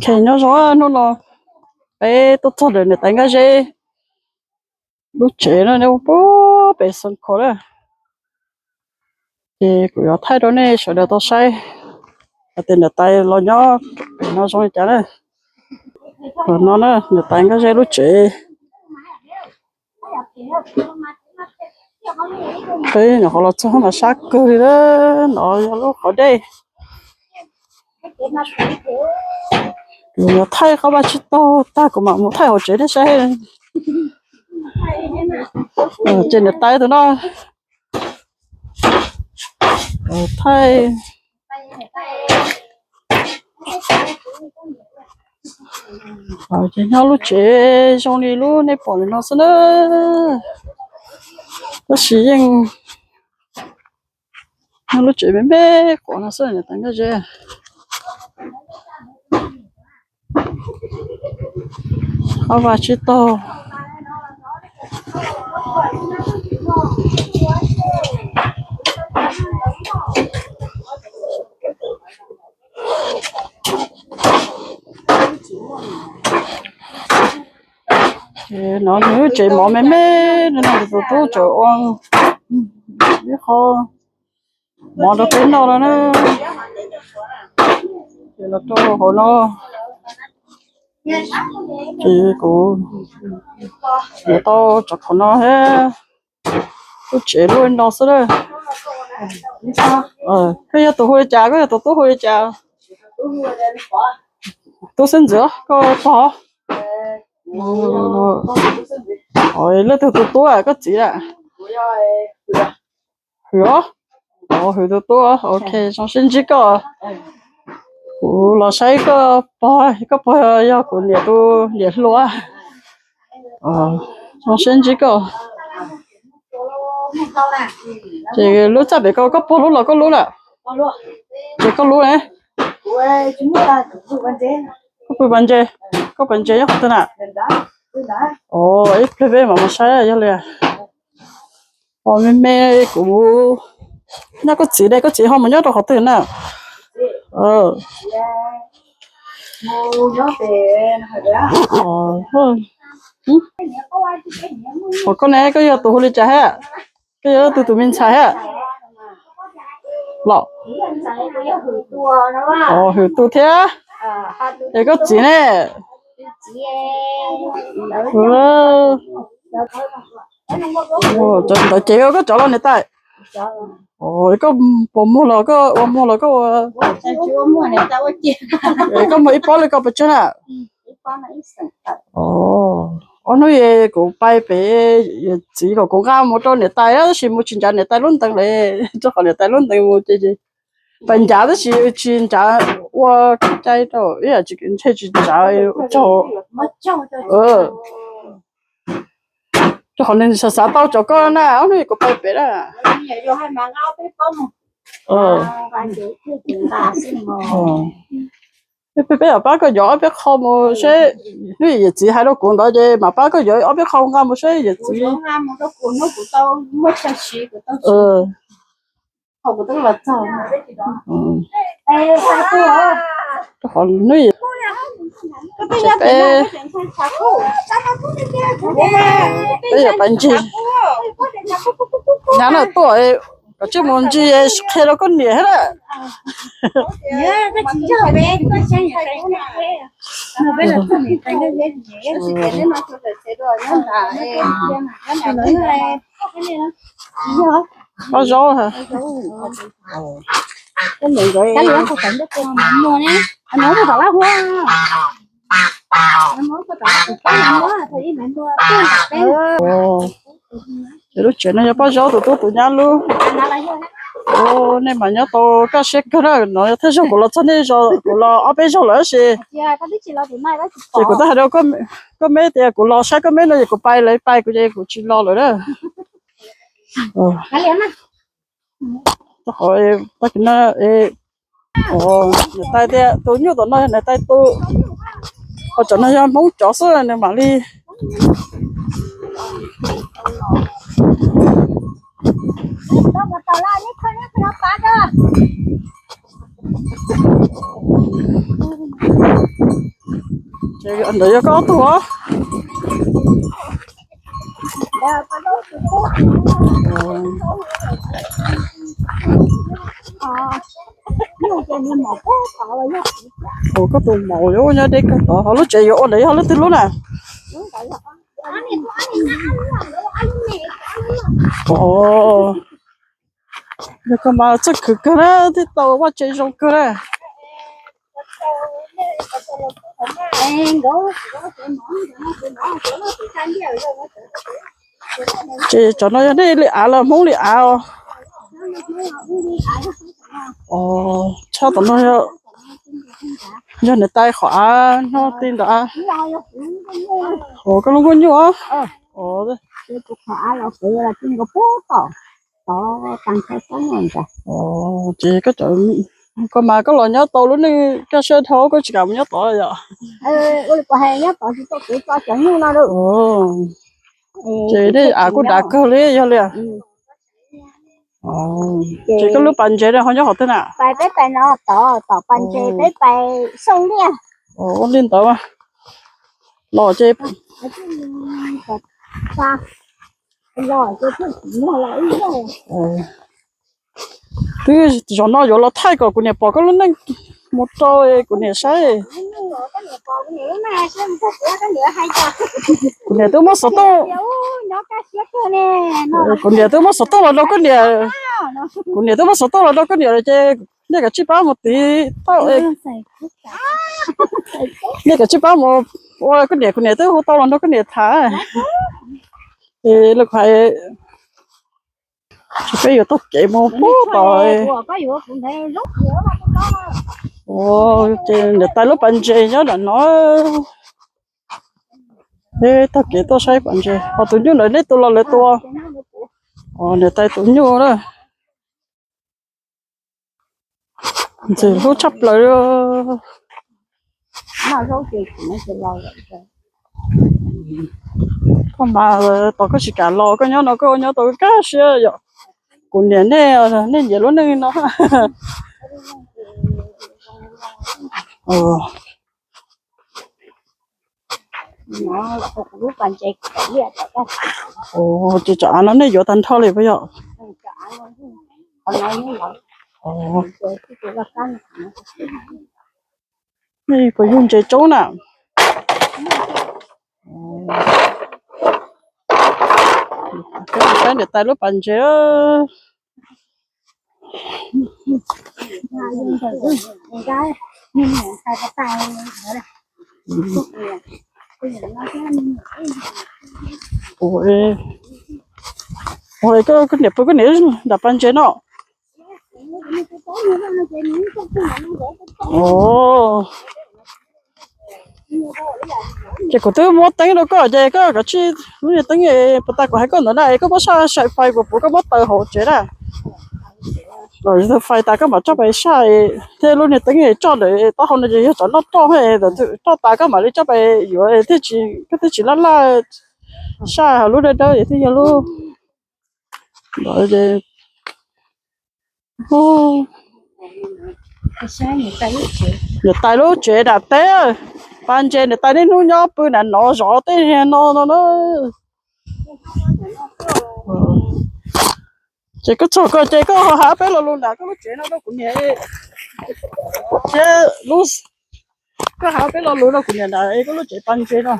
Kheev nyob zoo, hnub no peb tuaj txog ntawm niam tais Nkaj Zeb lub tsev no, nyob puag pem Xeev Khuam na. Ces kuv yuav thaij rau nej sawv daws tau saib hais tias niam tais los nyob pem no zoo li cas na. Qhov no na, niam tais Nkaj Zeb lub tsev. Peb nyuam qhuav los txog mas sab kawg li na. No yog lub qhov dej. Kuv yuav thaij qab vaj tsib taug tag kuv mam mus thaij hauv tsev thiab saib. Ces niam tais tus no thaij. Ces nyob lub tsev zoo li lub nej pom ntawm no xwb na. Tab sis yeej nyob lub tsev me me quav no xwb, niam tais Nkaj Zeb. Qab vaj tsib taug. Ces no nws tsev mov me me no, tus tub tseem ua ib qho mov rau peb noj no na. Ces los rau hauv no. Ces kuv yuav tau cov qhov no thiab. Lub tsev lub no xwb na. Koj yog tus hu li cas, koj yog tus tub hu li cas? Tub xeeb ntxwv, koj pog? Leej twg tus tub, koj txiv a? Hwm os. Hwm tus tub, ok, zoo siab ntsib koj. Kuv los saib koj pog, koj pog yog kuv niam tus niam hluas. Zoo siab ntsib koj. Ces lub txaj pem ko koj pog lub los koj lub lawm? Ces koj lub ne? Koj pw pas ntses, koj pas ntses nyob qhov twg na? Ib pliag peb mam mus saib yog li. Pog me me, kuv nyob koj txiv ne, koj txiv ho mus nyob rau qhov twg na? Ua koj ne, koj yog tus hu li cas thiab? Koj yog tus tus me ntxhais thiab los? Hwm tus thiab. Es koj txiv ne? Ntawd ces koj cov los niam tais. Koj puas muag los koj ua muag los koj ua? Koj muag ib pob li koj pes tsawg na? Ob hnub kuv pais pem yawm txiv kom kuv nqa mus rau niam tais, tab sis mus tsis ncav niam tais lub ntees li, rau qhov niam tais lub ntees mus ces pais ncav tab sis tsis ncav ua cai rau ib yam tsis ntshe tsis ncav tsaug. Rau qhov nws xav xav tau cov koj na, ob hnub kuv pais pem na. Peb peb yog pab koj yuav ob peb qho mus seb, hnub yawm txiv hais rau kuv ntawd ces mam pab koj yuav ob peb qho nqa mus seb yawm txiv. Rau qhov hnub yawm, peb yog pais ntsis nyab na tuaj, koj tsis mus ntsis qhia rau koj niam thiab na. Pab zaub, lub tsev no yog pab zaub tus tub tus nyab lub. Nej mas nyob tau kaj siab kawg na, no yog thawj zaug kuv los txog nej zos, kuv los ob peb zaug lawm tab sis ces kuv twb hais rau koj meb tias kuv los saib koj meb no ces kuv pais lawv pais kuv ces kuv tsis los lawm na. Niam tais tias tus nyuj tom no yog niam tais tus, ho cov no yog Hmoob cov xwb nws mam li. Ces ntawd yog koj ob tug os. Ua koj tus maum yuav ua nyob deb kawg tod, ho lub tsev yuav ua ntawd yog leej twg lub na? Yog koj mas txawj khwv kawg na, thiaj tau vaj tse zoo kawg na. Ces cov no yog nej li av los Hmoob li av os? Tshaj tom no yog niam tais qhov av nyob ti ntawd. Ua koj lub nkauj nyuj os. Ces koj, koj mas koj los nyob tau lub neej kaj siab dhau koj tsis kam mus nyob tod yom? Ces nej av kuj dav kawg li yog li. Ces koj lub pas ntses no ho nyob qhov twg na? Ua li ntawd los ces twb zaum no yuav los thaij kom kuv niam pom koj lub neej mus rau kuv niam saib. Kuv niam twb muab xov tooj, kuv niam twb muab xov tooj los rau koj niam, kuv niam twb muab xov tooj los rau koj niam ces nej kav tsij pab mus tiv tauj, nej kav tsij pab mus ua koj niam, kuv niam twb hu tau los nrog koj niam tham. Es lawv hais peb yuav taug kev mus pub tod. Ces niam tais lub pas ntses nyob nram no. Peb taug kev tuaj saib pas ntses, ho tus nyuj ntawd nej tua los lawv tua? Niam tais tus nyuj na. Ntxim hlub tshaj plaws. Koj mas tos koj tsis kam los, koj nyob no koj nyob tau kaj siab yom. Kuv niam nej, nej nyiam lub neej no. Ces cov av no nej yuav tag nrho li puas yog? Nej puas yug ntses tsoob na? Peb saib niam tais lub pas ntses. Ua, koj niam pw koj niam nram pas ntses no? Ces kuv twb muab teeb rau koj ces koj kav tsij, lub niag teeb puas tas kuv hais koj ntawd na, koj muab saj sai fais puas puv koj muab taws hauv tsev na. Fais tas koj mam tso pais saj, thiab lub niag teeb coj ntawm taub hau no ces yog tsov noj roj, roj tas koj mam li tso pais yuav, koj thiaj tsis laj laj saj hauv lub dawb dawb es thiaj yog lub. Niam tais lub tsev nram teb, pas ntses niam tais niaj hnub nyob pw nram no zov tej no no na. Ces koj txog koj ces koj ho hais peb lo lus nram koj lub tsev no rau kuv niam, thiab lub, koj hais peb lo lus rau kuv niam nram koj lub tsev pas ntses no.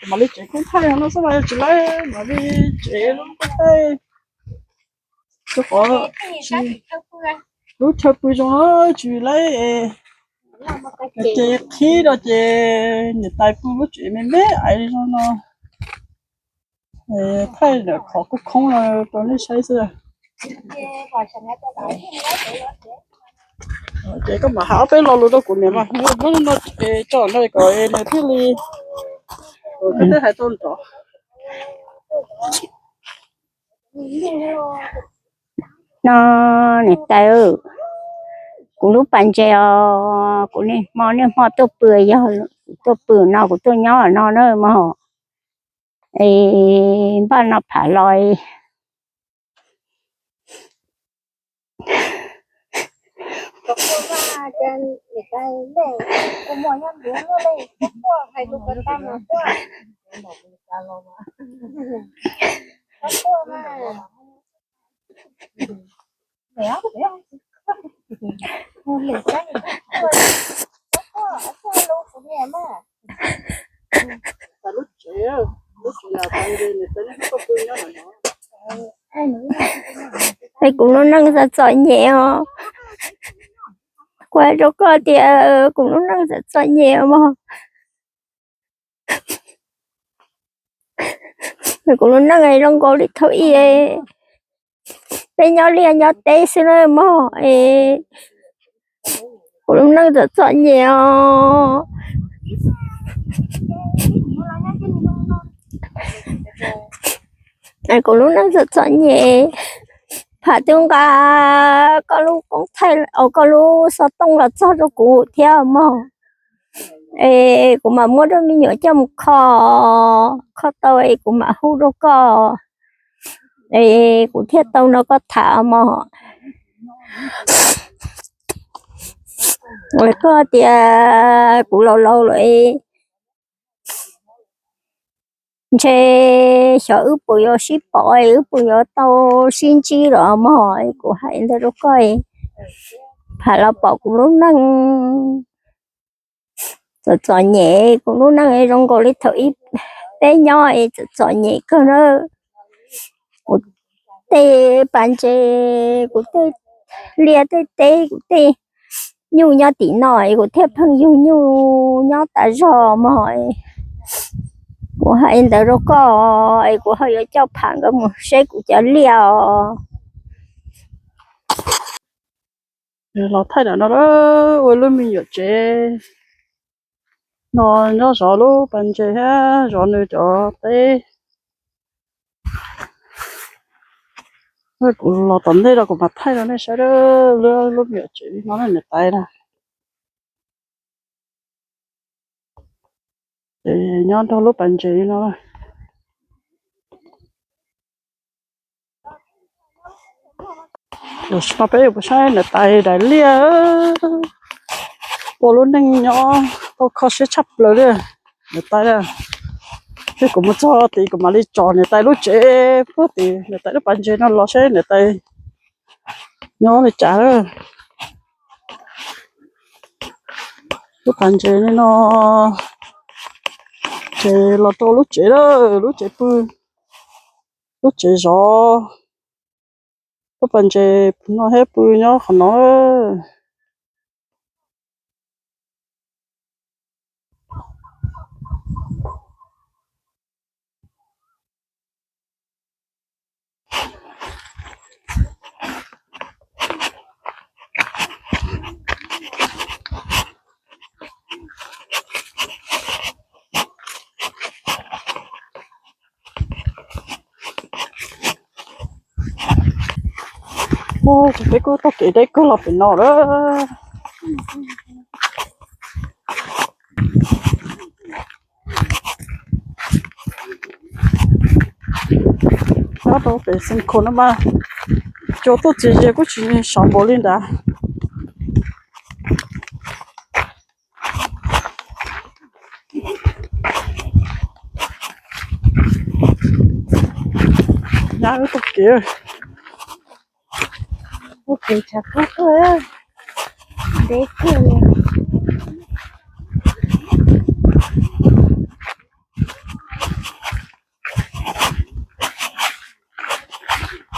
Mam li tsev koob thaij no xwb mas tsis laib mam li tsev lub koob thaij. Rau qhov lub chaw pw zoo tsis laib, ces qhib rau ces niam tais pw lub tsev me me ais zoo no. Thaij ntawm qhov khoob khoob no rau nej saib xwb. Ces koj mam hais ob peb lo lus rau kuv niam mas, muab no tso no kom nws thiaj li, koj twb hais tau nrov. No niam tais, Kuv lub pas ntses os, kuv niaj hmo niaj hmo tuaj pw, yog kuv tuaj pw no kuv tuaj nyob no na mog. Es npaj no pham los Es kuv lub neej txom txom nyem os. Kuv hais rau koj tias kuv lub neej txom txom nyem mog. Kuv lub neej zoo nkaus li thaum ub, peb nyob liaj nyob teb xwb na mog. Es kuv lub neej txom txom nyem os. Kuv lub neej txom txom nyem. Pham twb nqa koj lub koob thaij, koj lub xov tooj los txog rau kuv thiab mog. Es kuv mam muab rau me nyuam coj mus kho, kho tau es kuv mam hu rau koj, es kuv thiaj tau nrog koj tham mog. Koj tias kuv laus laus lawm, ntshe xyov wb puas yuav sib pom, wb puas yuav tau sib ntsib los mog. Kuv hais ntawd rau koj, pham los pom kuv lub neej txom txom nyem, kuv lub neej zoo nkaus li thaum ub peb nyob es txom txom nyem kawg na. Kuv tej pas ntses, kuv tej liaj tej teb, kuv tej nyuj nyob tim no es kuv thiaj pheej yug nyuj nyob tas zog mog. Kuv hais ntawd rau koj es kuv ho yuav coj pham nkawd mus saib kuv cov liaj os. Los thaij ntawm no ua lub me nyuam tsev no nyob zov lub pas ntses thiab zov nws cov teb. Kuv los tom ntej no kuv mam thaij rau nej saib lub me nyuam tsev no niam tais na. Ces nyob nrog lub pas ntses no. Tam sim no peb yuav mus saib niam tais daim liaj, ua lub neej nyob tau kho siab tshaj plaws li niam tais. Thiab kuv mus txog tid kuv mam li tsom niam tais lub tsev puag tim niam tais lub pas ntses no los saib niam tais nyob li cas. Lub pas ntses li no, ces los rau lub tsev, lub tsev pw, lub tsev zov. Lub pas ntses no thiab pw nyob qhov no. Peb kuj taug kev deb kawg los pem no lawm. Nyob rau pem Xeev Khuam no mas cua tuaj txias zi kuj tsis sov npaum li ntawd. Nyab wb taug kev, taug kev tshav kub kawg, deb kawg li.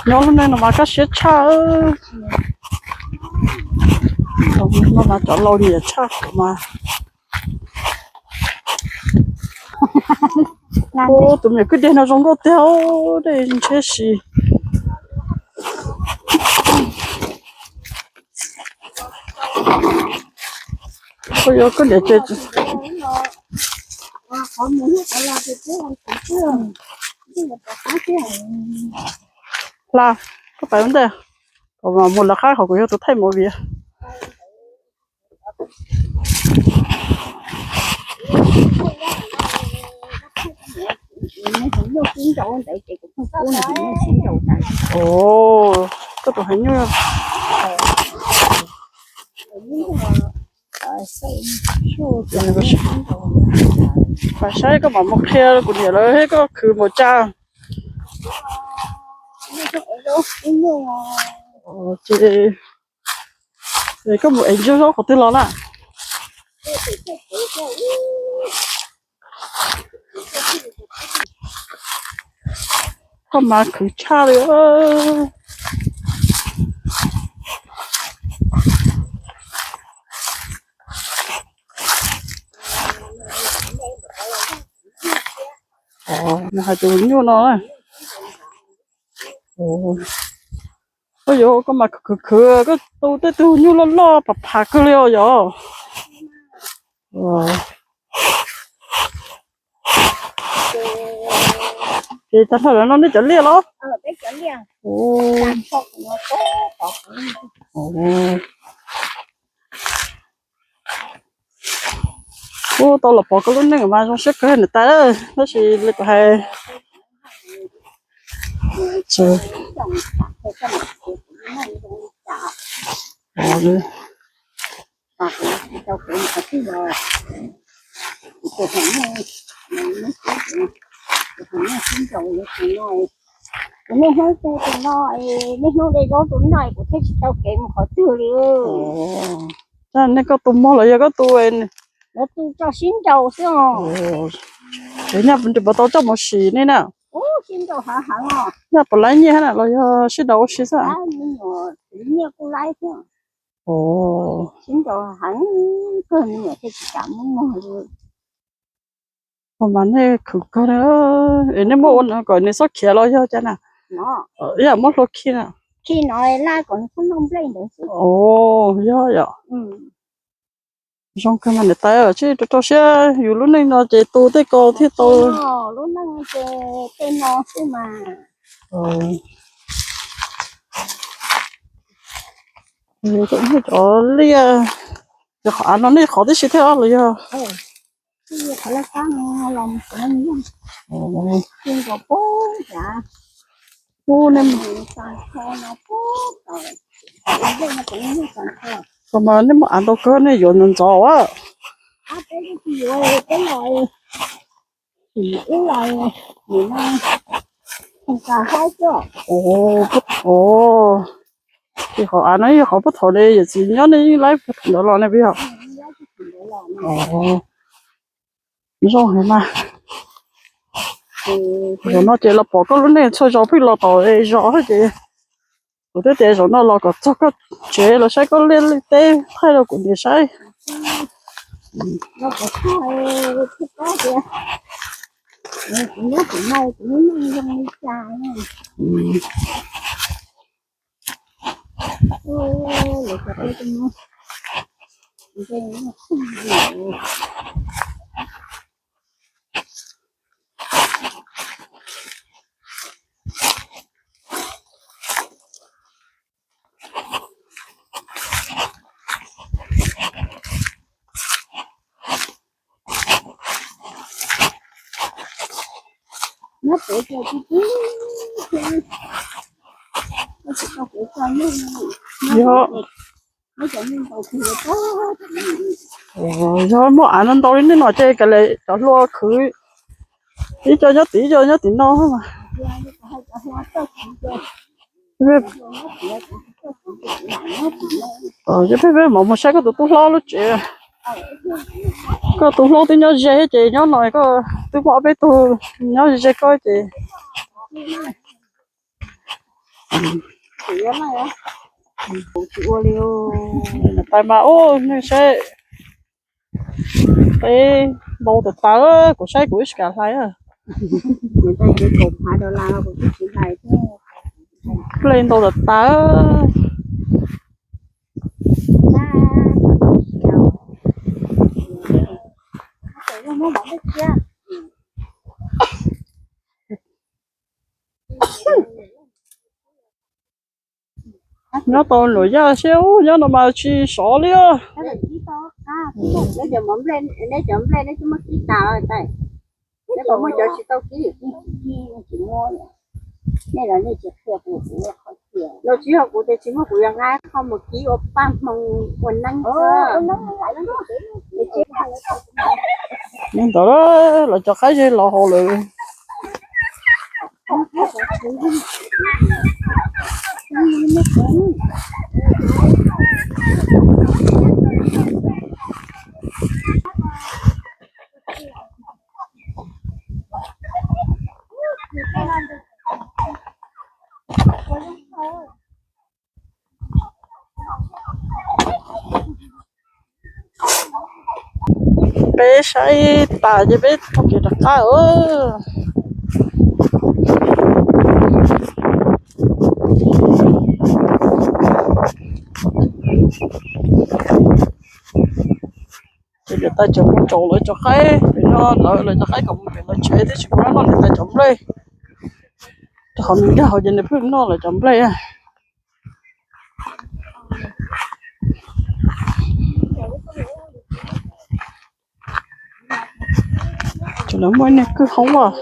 Nyob lub neej no mas kaj siab tshaj. No mas cov laus nyiam tshaj mas. Tus me kwj deg no zoo nkauj tiag, dej ntshiab si. Koj yuav koj niam ces hla, koj pais ua ntej, kom mus lawv qab qhov kuv yog tus thaij movie. Koj tus heev nyuj. Pab saib koj mam mus qhia kuv niam lawv thiab koj khwv npaum cas. Ces koj mus ev ntsuag zaub qhov twg los na? Koj mas khwv tshaj li. Nws hais tus nyuj no. Koj yuav koj mas khwv khwv, koj tu tej tug nyuj loj loj pam phav kawg li os yom. Ces tag nrho lawv no nej cov liaj los? Ub, tau los pom koj lub neej mas zoo siab kawg niam tais, tab sis li kuv hais, kuv niaj hnub tu tus no, niaj hnub de zaub tus no kuv thiaj tsis tau kev mus qhov twg li. Nej koj tu mog los yog koj tu? Lawv tu tso sib nraus xwb os. Ces nyaj puas tau coj mus sim nej na? Sib nraus heev heev os. Nyaj puas laib nyiaj na los yog sib nraus ua si xwb? Nyiaj kuj laib xwb. Sib nraus heev kawg, me nyuam thiaj tsis kam muab muag li. Ua mas nej khwv kawg na, es nej muab ua kom nws txhob khiav los yog cas na? Ib yam muab hlua khi na. Khi no laj kom nws txhob noj nplej ntawd xwb. Yog yom. Zoo kawg mas niam tais, tsis rau rau siab yus lub neej no ces tu tej ko thiaj tau. Lub neej ces tej no xwb mas. Cov liaj, cov qhov av no nej qhov tib si thiab los yog? Koj mas nej muaj av ntau kawg, nej yuav ntxov ntxov a. Ces qhov av no yog qhov puag thaum yawm txiv nyob nej yeej laib puag thaum ntawd los ne puas yog? Zoo heev mas. Zaum no ces los pom koj lub neej txhua zaus pheej los tom zos thiab ces kuv thiaj tias zaum no los kom txog koj tsev los saib koj liaj teb thaij rau kuv niam saib. Yog, yog muaj av no ntau li nej no ces kav liam cov hlua khwv, ib co nyob tim, ib co nyob tim no mas. Ces peb, peb mam mus saib koj tus tub hlob lub tsev. Koj tus hlob twb nyob ze ces nyob no koj twb muaj ob peb tug nyob ze koj ces. Niam tais mas ub, nej saib, peb ntau tas tas, kuv saib kuv ib tsis kam hlais. Hle ntau tas tas. Nyob tau luam yaj siab ub, nyob no mas tsis sov li os. Tsis yog kuv tias tsis muaj, kuv yuav nqa qho mus kib ua paj hmoo ua neeb. Ntawd los cov qaib ze los hauv lawm. Peb saib tas ces peb taug kev rov qab. Ces niam tais tseem mus tsom lawv cov qaib pem no, lawv lawv cov qaib kom mus pem lawv tsev, twb tsis mus noj niam tais cov nplej. Rau qhov nws nkag hauv ces nws pheej noj lawv cov nplej. Ces lawv muaj ib niag kwj hoob as.